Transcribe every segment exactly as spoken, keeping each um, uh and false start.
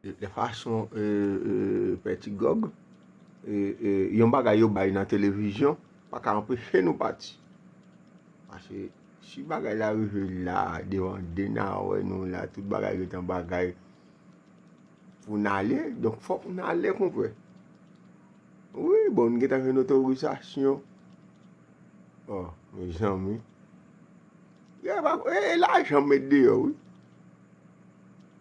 De fason, e, e, Pè Ti Gòg, e, e, yon bagay yo bay nan televizyon pa ka anpeche nou pati. Paske si bagay la rive la, devan de n a wè nou la, tout bagay gentan bagay pou n ale, donk fòk n ale, konpè. Wi, bon, n gentan jwenn otorizasyon. Oh, mezanmi. E, e, e lajan m met deyò, wi.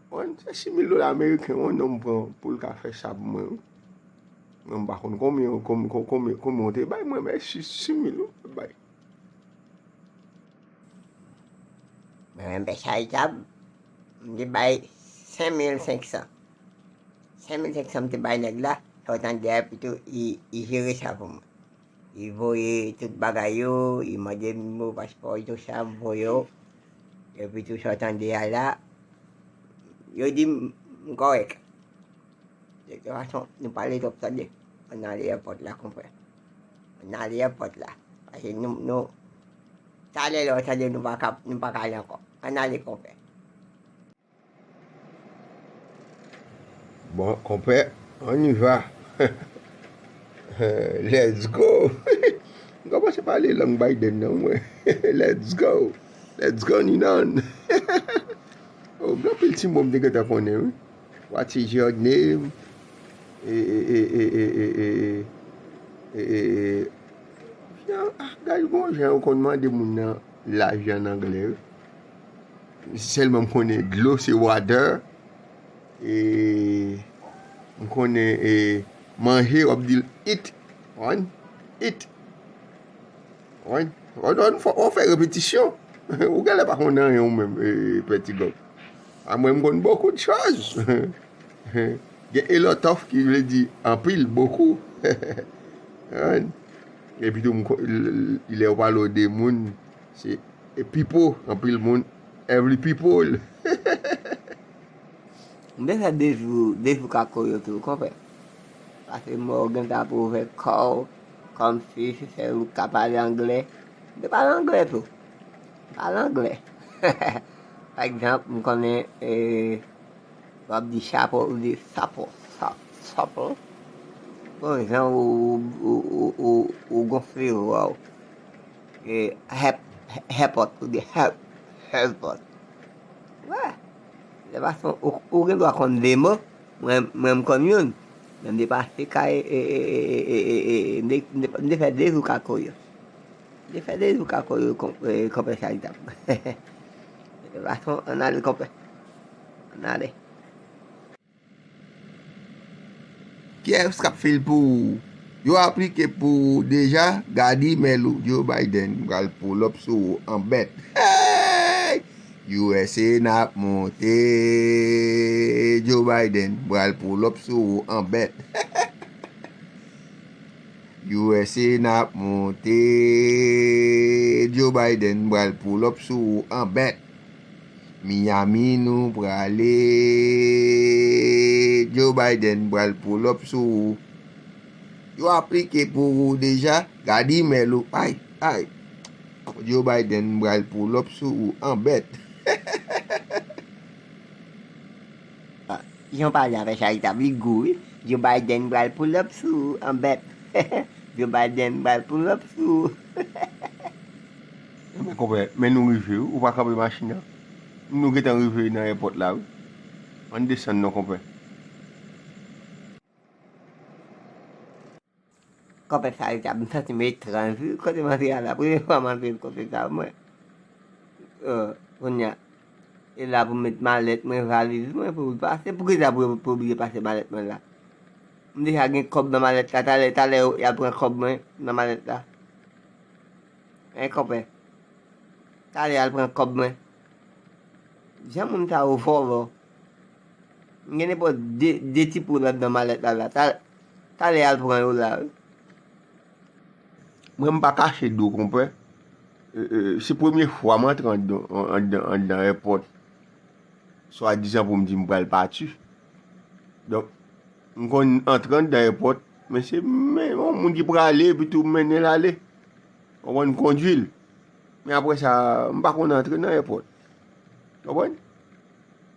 Bon, se sis mil dola ameriken yon nonm pran pou l ka fè sa pou mwen, wi. Mwen, m pa konn konbyen, konbyen, konbyen, konbyen w te bay mwen, men sis, sis mil, wi, bay. Mwen menm, pè charitab, m te bay senk mil senk san. Senk mil senk san m te bay nèg la, sa w tande a, pito, li, li jere sa pou mwen. Li voye tout bagay yo, li mande m nimewo paspò, tout sa, m voye yo. Epi tou sa w tande a la, yo di m, m kòrèk. De tout fason, nou pale twòp, tande. Ann ale èpòt la, konpè. Ann ale èpòt la. Paske nou, nou, talè lè w tande nou pa ka, nou pa ka ale ankò. Ann ale, konpè. Bon, konpè, on y va. Let's go. M kòmanse pale lang Biden nan, mwen. Let's go. Let's go, Ninan. Oh, gen anpil ti mo m te gentan konnen, wi. What is your name? E, e, e, e, e, e, e, e, e, e, e, ah, gade, gon jan yo konn mande moun nan laj an anglè, wi. Sèlman m konnen dlo se water. E, m konnen, e, manje, w ap di l eat. Wan? Eat. Wan? Wan, wan, fò, w fè repetisyon. Ou genlè pa konn anyen ou menm, e, Pè Ti Gòg. A mwen, m konn beaucoup de choses. Gen a lot of ki vle di anpil, beaucoup. Wan? Epi tou, m ko-, l-, l-, lè yo pale w de moun, se, e, people, anpil moun, every people. M te fè de jou, de jou kako yo tou, konpè. Pase mò gentan ap ouvè kò w, kòmsi se sèl ou k ka pale anglè. M te pale anglè tou. Pale anglè. Pa egzanp, m konnen, e, w ap di chapo, ou di sapo, sa-, sapo. Bon, jan ou, ou, ou, ou, ou gonfle vwa w. E, hèp, hèpòt, ou di hèp, hèpòt. Wè. De fason, ou, ou gen dwa konn de mo, mwen, mwen m konn youn. Men m te pase kay, e, e, m te, m te, m te fè de jou kako yo. M te fè de jou kako yo, kon-, e, konpè Charitab. De fason, ann ale, konpè. Ann ale. Kiyès k ap fil pou ou? Yo aplike pou ou deja? Gad imèl ou. Joe Biden pral pull up sou ou an bèt. Hey! U S A n ap monte. Joe Biden pral pull up sou ou an bèt. U S A n ap monte. Joe Biden pral pull up sou ou an bèt. Miami nou prale. Joe Biden pral pull up sou ou. Yo aplike pou ou deja. Gad imèl ou. Ay, ay. Joe Biden pral pull up sou ou an bèt. Jan w pale avè Charitab, li gou, wi. Joe Biden pral pull up sou ou an bèt. Joe Biden pral pull up sou ou. Ebyen, konpè, men nou rive, wi. Ou pa kanpe machin nan. Nou gentan rive nan èpòt la, wi. Ann desann non, konpè. Konpè Charitab, m santi m etranj, wi, kote m antre a la. Premye fwa m antre kote sa, mwen. Euh, kounye a, e la pou m met malèt mwen, valiz mwen, pou l pase. Poukisa pou, pou oblije pase malèt mwen la? M deja gen kòb nan malèt la, talè, talè, y al pran kòb mwen nan malèt la. Hein, konpè? Talè, y al pran kòb mwen. Jan moun sa yo vòlò. M gen nenpòt de, de ti po ladan malèt la, la. Ta-, talè al pran yo la, wi. Mwen, m pa kache di w, konpè. E, e, se premye fwa m antre anndan, anndan, anndan èpòt. Swadizan pou m di m pral pati. Donk, m konn antre anndan èpòt, men se men yon moun ki prale, epi tou m mennen l ale. Konprann, m kondui l. Men apre sa, m pa konn antre nan èpòt. Konprann?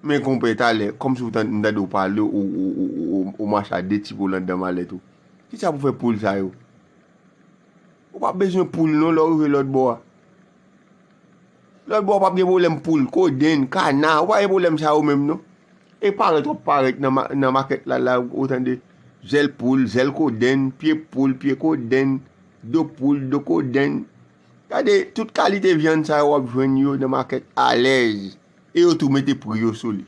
Men konpè, talè, kòmsi w tande, m tande w pale, ou, ou, ou, ou, ou mache a de ti poul anndan malèt ou. Kisa pou fè poul sa yo? Ou pa bezwen poul non lè w rive lòt bò a. Lòt bò a w p ap gen pwoblèm poul, kodenn, kana, ou pa gen pwoblèm sa yo menm non. E parèt w ap parèt nan ma-, nan makèt la, la, ou tande zèl poul, zèl kodenn, pye poul, pye kodenn, do poul, do kodenn. Gade, tout kalite vyann sa yo w ap jwenn yo nan makèt alèz. E yo tou mete pri yo sou li.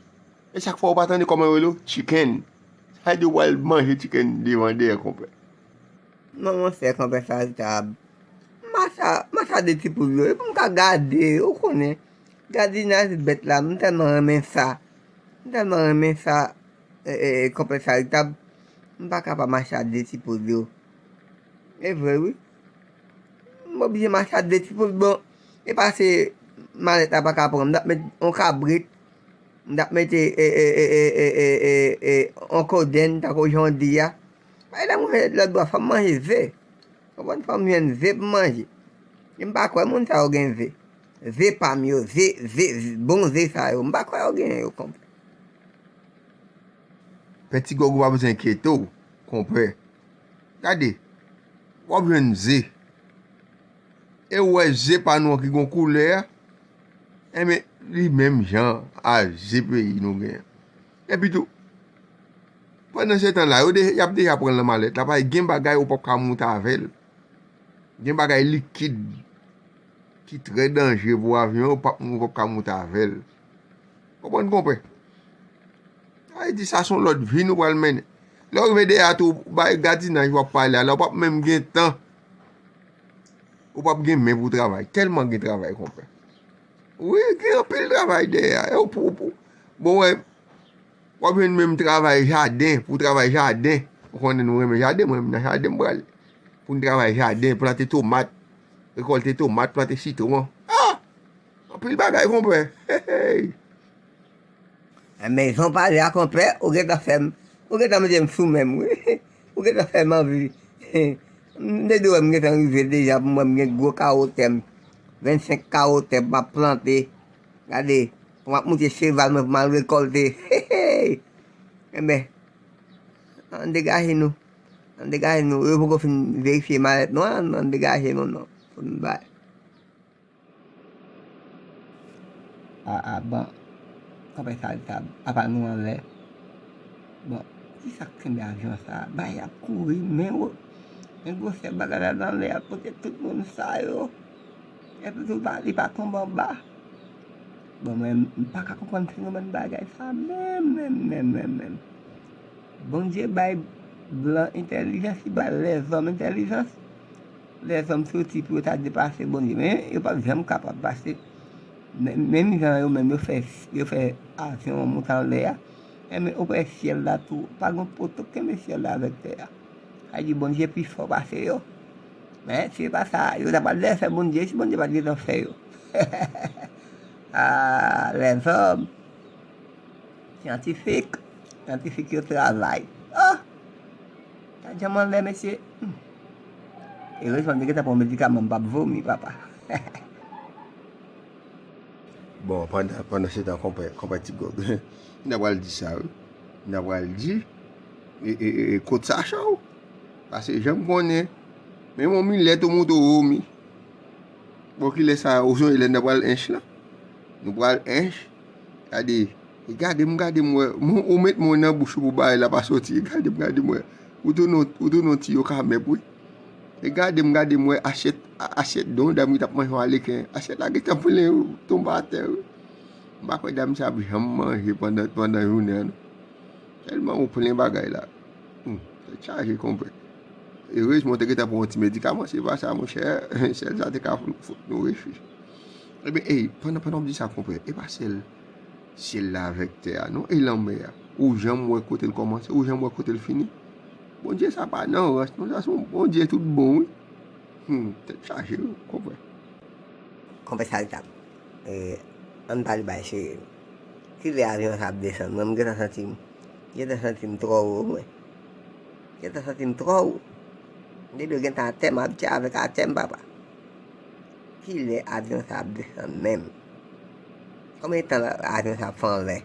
E sa k fè w pa tande kòman yo rele w? Chicken. Sa vle di w pral manje chicken devan dèyè konpè. Non, monchè, konpè Saritab. Mache a, mache a de ti poul yo. E pou m ka gade, ou konnen. Gadinaj bèt la, m tèlman renmen sa. M tèlman renmen sa, e, e, e, konpè Saritab. M pa ka pa mache a de ti poul yo. E vre, wi. M oblije mache a de ti poul. Bon, e pa se malèt la pa ka pran. M t ap met yon kabrit. M t ap mete, e, e, e, e, e, e, e, e, yon kodenn, tankou jan w di a. Bay la mwen lòt bò, fò m manje ze. Konprann? Fò m jwenn ze pou m manje. E m pa kwè moun sa yo gen ze. Ze pa m yo, ze, ze, ze, bon ze sa yo. M pa kwè yo gen yo, konprann? Pè Ti Gòg ou pa bezwen enkyete w, konpè. Gade, w ap jwenn ze. E w wè ze pa nou an ki gon koulè a? Enben, li menm jan a ze peyi nou genyen. Epi tou, pandan se tan la, yo de, y ap deja pran l nan malèt la, paske gen bagay ou p ap ka moute avè l. Gen bagay likid ki trè danjre pou avyon, ou p ap, ou p ap ka moute avè l. Konprann, konpè? Sa vle di sa se yon lòt vi nou pral mennen. Lè w rive dèyè a tou, bay gadinaj w ap pale a la, ou p ap menm gen tan. Ou p ap gen men pou w travay. Tèlman gen travay, konpè. Wi, gen anpil travay dèyè a. E w pou, pou, bon, wè, w ap jwenn menm travay jaden, pou w travay jaden. Ou konnen nou renmen jaden, mwen menm nan jaden m prale. Pou n travay jaden, plante tomat, rekòlte tomat, plante sitwon. Ah! Anpil bagay, konpè. Hey, hey. Men jan w pale a, konpè, ou gentan fè m, ou gentan mete m sou men m, wi. Ou gentan fè m anvi. M te di w m gentan rive deja, pou m wè m gen gwo kawo tè m. Vennsenk kawo tè m ap plante. Gade, pou m ap moute cheval mwen pou m al rekòlte. Enben, ann degaje nou. Ann degaje nou. Yo poko fin verifye malèt nou an, ann degaje nou non. Pou n bay. A, a, bon. Konpè Saritab, apa nou anlè. Bon, kisa k kenbe avyon sa a? Bay ap kouri, men wo. Men gwosè bagay la nan lè a, kote tout moun sa yo. Epi tou pa, li pa tonbe anba. Bon, mwen, m pa ka konprann fenomèn bagay sa menm, menm, menm, menm, menm. Bondye bay blan entèlijans, li bay lèzòm entèlijans. Lèzòm soti pou yo ta depase Bondye. Men yo p ap janm kapab pase. Men, menm jan yo menm yo fè, yo fè avyon an monte anlè a. Enben, ou wè syèl la tou, pa gen poto k kenbe syèl la avèk tè a. Sa vle di Bondye pi fò pase yo. Men, si se pa sa, yo ta pral dèfè Bondye, si Bondye pa t gentan fè yo. Ah, lèzòm. Syantifik. Syantifik yo travay. Oh! Sa janm anlè, mesye. Hmm. Erezman, m te gentan pran medikaman, m p ap vomi, papa. Bon, pandan, pandan se tan, konpè, konpè Ti Gòg, m ta pral di sa, wi. M ta pral di, e, e, e, e, kot sa chaw? Paske jan m konnen, menm yon milèt ou moute ou vomi. Bon, kilè sa, ou sonje lè n ta pral Ench lan? Nou pral Ench. Gade, e gade m, gade m wè. Mwen, ou met mwen nan bouch ou pou bagay la pa soti. E gade m, gade m wè. Ou tounen, ou tounen yon ti yo kamèp, wi. E gade m, gade m wè asyèt, a-, asyèt don dam ki t ap manje yon aleken. Asyèt la gentan plen, wi, tonbe atè, wi. M pa kwè dam sa ap janm manje pandan, pandan jounen an, non. Tèlman ou plen bagay la. Hmm, tèt chaje, konpè. Erezman, w te gentan pran yon ti medikaman, se pa sa, monchè, sèl sa te ka fout, fout nou refi. Ebyen, ey, pandan, pandan w ap di sa, konpè, e pa sèl syèl la avèk tè a, non, e lanmè a. Ou janm wè kote l kòmanse, ou janm wè kote l fini. Bondye sa pa nan rans, non, sa se yon Bondye tout bon, wi. Hmm, tèt chaje, wi, konpè. Konpè Saritab, e, ann pale bay serye. Kilè avyon sa ap desann? Mwen, m gentan santi m, gentan santi m twò wo, mwen. Gentan santi m twò wo. M te dwe gentan atè, m ap tchè avèk atè m, papa. Kilè avyon sa ap desann menm? Konbyen tan la avyon sa ap fè anlè?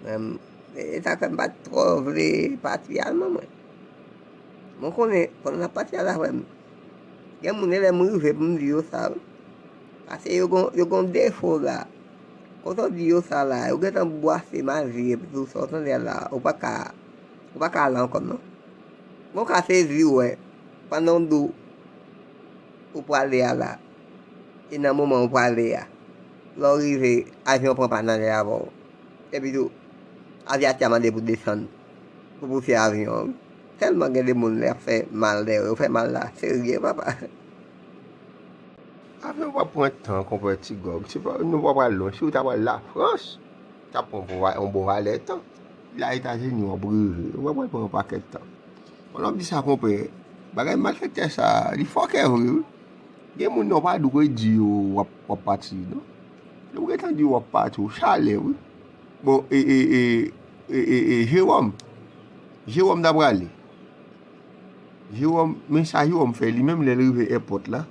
Mwen, e sa k fè m pa t twò vle pati a non mwen. Mwen konnen pandan n ap pati a la frè m, gen moun e lè m rive pou m di yo sa wi. Paske yo gon, yo gon defo la. Kote w di yo sa la, yo gentan bwase maji epi tou sa w tande a la, ou pa ka, ou pa ka ale ankò non. Bon, ka sezi wè, pandan w di w ou prale a la, e nan moman ou prale a, lè w rive, avyon pran pa nan lè avè w. Epi tou, avyatè a mande pou desann, pou pouse avyon an. Tèlman gen de moun lè ap fè mal dèyè, yo fè mal la, serye papa. Avyon pa pran tan, konpè Ti Gòg. Se pa, nou pa pral lwen. Si w ta pral Lafrans, t ap pran pou va- yon bon valè tan. La Etazini, w ap rive. Ou pa pral pran yon pakèt tan. Bon, lè w ap di sa, konpè, bagay malfektè sa, li fòkè vre, wi. Gen moun nan w pa dwe di yo w ap, w ap pati, non. Lè w gentan di w ap pati, w chalè, wi. Bon, e, e, e, e, e, e, Jewòm. Jewòm ta prale. Jewòm, men sa Jewòm fè, li menm lè l rive èpòt la,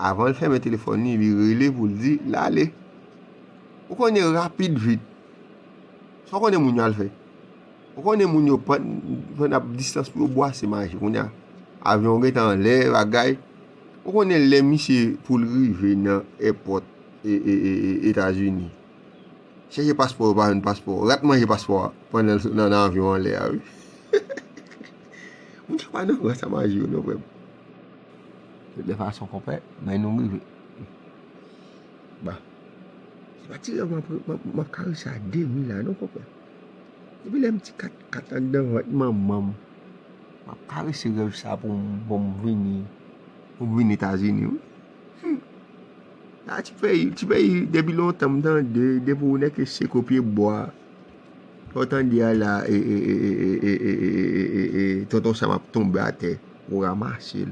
avan l fèmen telefòn li, li rele pou l di l ale. Ou konnen rapid vit. Sa w konnen moun yo al fè? Ou konnen moun yo pann, pann ap distans pou yo bwase maji. Kounye a, avyon gentan anlè, bagay. Ou konnen lè misye pou l rive nan èpòt e, e, e, e, Etazini. Chèche paspò yo, pa jwenn paspò. Rat manje paspò a pandan l nan, nan avyon anlè a, wi. Moun sa pa nan rans a maji yo, non, frè m. De tout lè fason, konpè, men nou rive. Ba. Se pa ti rèv m ap, m ap, m ap karese a demi la, non, konpè. Depi lè m ti kat, kat anndan vant manman m, m ap karese rèv sa pou m, pou m vini, pou m vin Etazini, wi. Hmm. A ti peyi, ti peyi, depi lontan m tande, depi w nèke seko pye bwa, lè w tande a la, e, e, tonton Sam ap tonbe atè, ou ranmase l.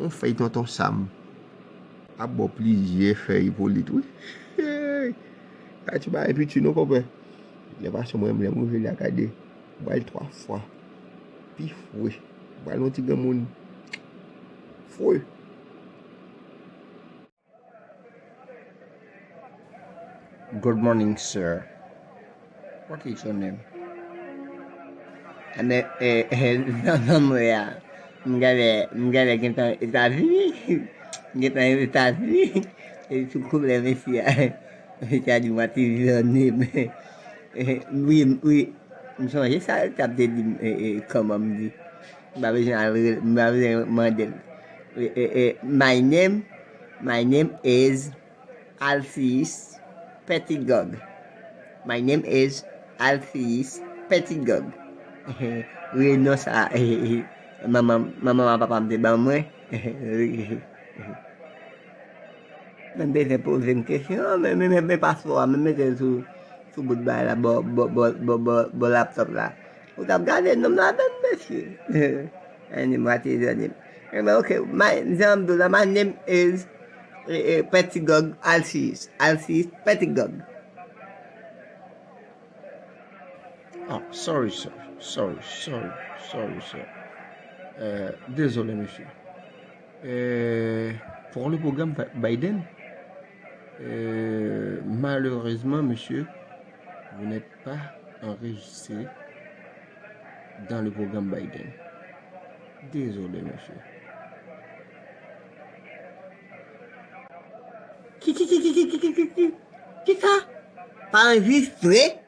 On fèy tonton Sam ap ba w plizyè fèy pou li tou. Hey! A ti bagay piti non, konpè. Lè pase mwen, lè m rive la, gade, m pral twa fwa pi fre. M pral yon ti granmoun fre. Good morning, sir. What is your name? Ane, eh, eh, zanmi mwen a. M genlè, m genlè gentan Etazini. M gentan Etazini. E sou koulè mesye a. Mesye a di, "What is your name?" Eh, wi, wi. M sonje sa l t ap te di m, eh, eh, kòman m di. M pa bezwen al rele, m pa bezwen mande l. Eh, eh, eh, my name, my name is Alcius Pettigog. My name is Alcius Pettigog. Wi, non sa, eh, eh, manman, manman ak papa m te ban mwen. Wi. Men m bezwen poze m kesyon, men, men, men, men paspò a, men mete l sou, sou bout bagay la, bò, bò, bò, bò, bò, bò laptòp la. Ou t ap gade non m ladann, mesye. Anyway, what is your name? Anyway, ok, my, jan m di w la, my name is, eh, eh, Pettigog Alcius. Alcius Pettigog. Ah, sorry, sir. Sorry, sorry, sorry, sir. Euh, désolé, monsieur. Euh, pour le programme Bi- Biden, euh, malheureusement, monsieur, vous n'êtes pas enregistré dans le programme Biden. Désolé, monsieur. Ki, ki, ki, ki, ki, ki, ki, ki, ki, ki sa? Pa anrejistre?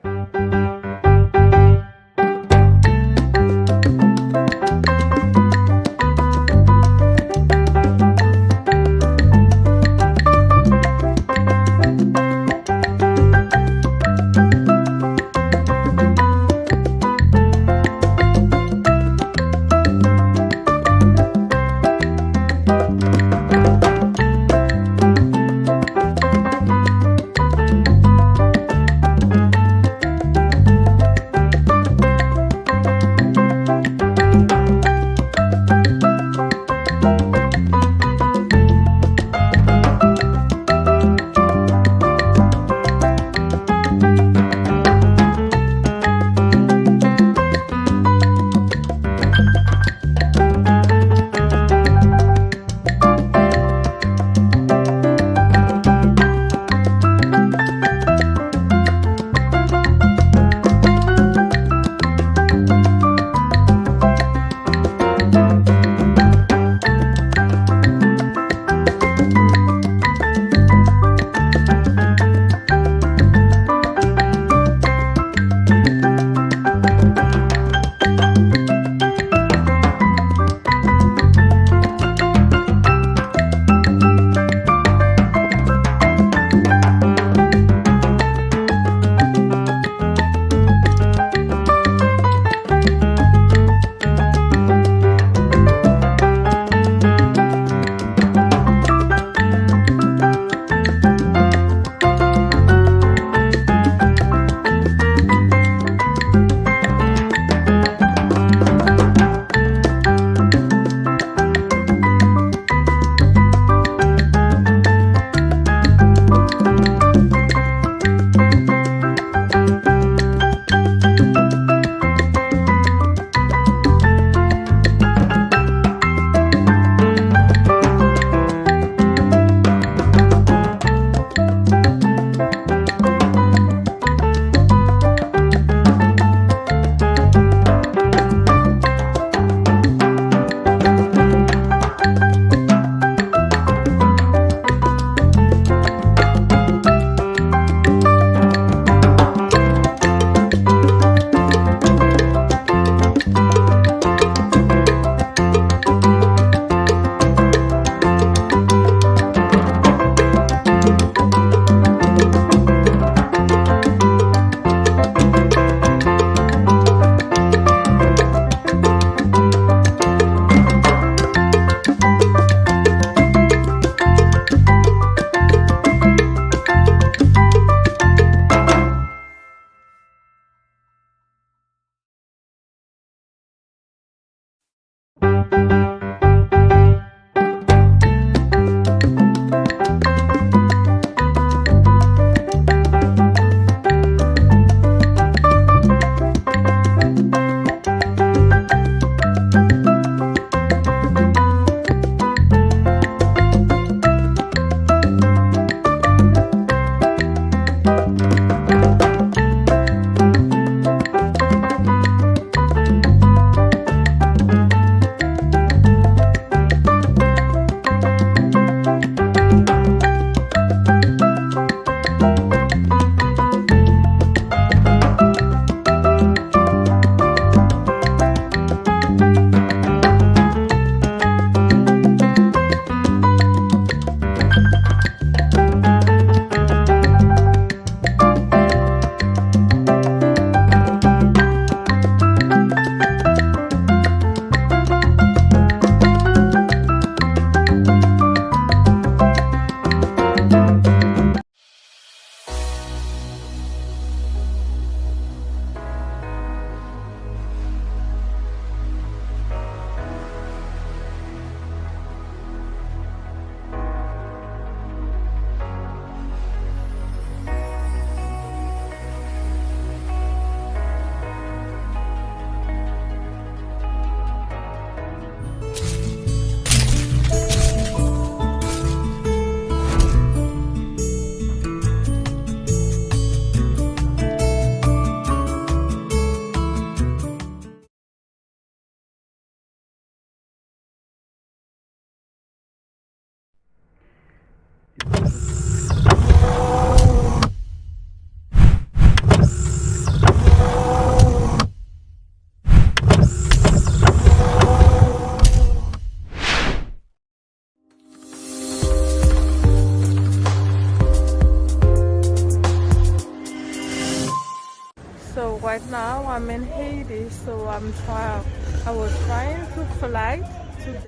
Right now I'm in Haiti, so I'm trying. I was trying to fly